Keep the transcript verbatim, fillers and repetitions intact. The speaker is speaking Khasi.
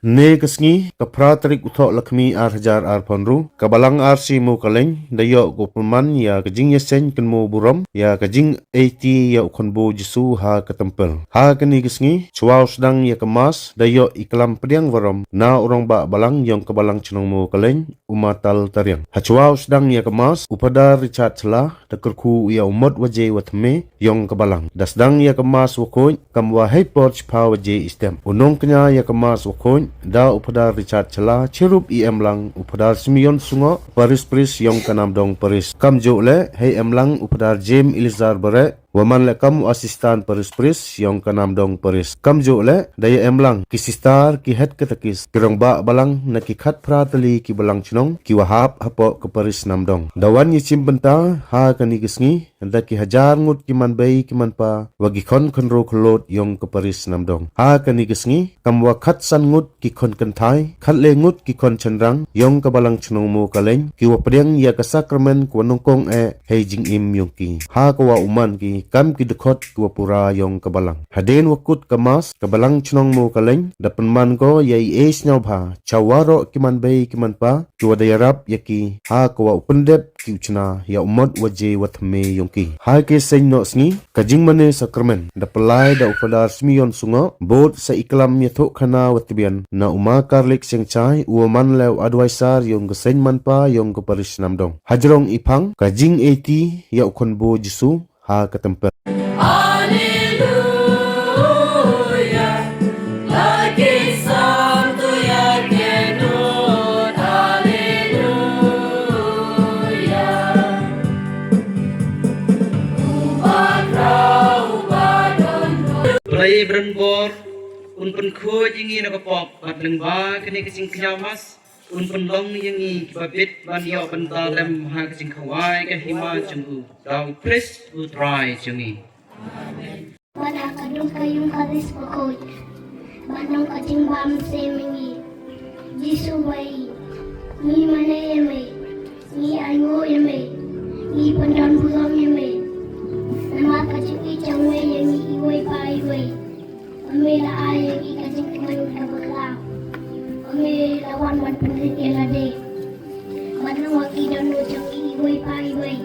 Ne ka sngi ka phra tarik u Thoh Lakhmi ar hajar arphew hynriew, ka Balang R C Mawkalein da ïoh ka u pynman ïa ka jingïaseng kynmaw burom ïa ka jing eighty ïa u Khunbu Jisu ha ka templ. Ha kane ka sngi, chwa u sdang ïa ka Mass da ïoh i klam pdiang burom na u Rangbah Balang ïong ka Balang Chnong Mawkalein, u Ma Tal Tariang. Ha chwa u sdang ïa ka Mass, u Phadar Richard Chla da kyrkhu ïa u mot waje wa thymme ïong ka Balang. Da sdang ïa ka Mass wa khuid, kam wa hei por chiphaw waje i step. U nongkñia ïa ka Mass wa khuid da u Phadar Richard Chla, chirup i em lang u Phadar Simeon Sungoh, Parish Priest ïong ka Namdong Parish. Kamjuh leh, hei em lang u Phadar James Elizar Bareh, wa man leh kam u Assistant Parish Priest ïong ka Namdong Parish. Kamjuh leh, da ïa em lang ki sister, ki head katekis, ki rangbah balang na ki khatphra tylli ki balang chnong, ki wa hap hapoh ka Parish Namdong. Da wan ïashim bynta ha kane ka sngi da ki hajar ngut ki manbei ki manpa wa ki khon khynroo khyllood ïong ka Parish Namdong. Ha kane ka sngi, kam wa khatsan ngut ki khon kynthai, khatle ngut ki khon shynrang ïong ka Balang Chnong Mawkalein, ki wa pdiang ïa ka sakramen ka wa nyngkong eh hei jingim ïong ki. Ha ka wa u man ki kam ki dkhot ki wa pura ïong ka Balang. Hadien wa kut ka Mass, ka Balang Chnong Mawkalein da pynman ko ïa i ei sngewbha cha waroh ki manbei ki manpa ki wa da ïarap ïa ki, ha ka wa u pyndep ki u chna ïa u mot waje wa thymme ïong ki. Ha ka seng noh sngi, ka jingmane sakramen da pynlai da u Phadar Simeon Sungoh, bud sa i klam ïathuhkhana wa tbian na u Ma Karlik Sengchai, u wa man leh u advisor ïong ka seng manpa ïong ka Parish Namdong. Hajrong i phang ka jing eighty ïa u Khunbu Jisu ha ka templ. Alleluia, la ki santo ya ke nun. Alleluia. Uba krau, uba don. Blei bren bor, un pynkhuid ïa ngi na ka pop, bad lyngba kane ka jingkñia Mass, un pynlong ïa ngi kiba bit ban ïoh bynta lem ha ka jingkhawai ka hima jong u, da u Khrist u Trai jong ngi. Bad ha ka dum ka ïung ka ris bakhuid, bad nong ka jingbam se me ngi. Jisu wei, ngi mane ïa me, ngi ainguh ïa me, ngi pyndon burom ïa me. Namar ka jingïeit jong me ïa ngi iwei pa iwei. Ame la ai ïa ngi ka jingkmen kaba khraw. Ame la wan ban pynrit ïa lade. Bad nong wa ki dohnud jong ngi iwei pa iwei.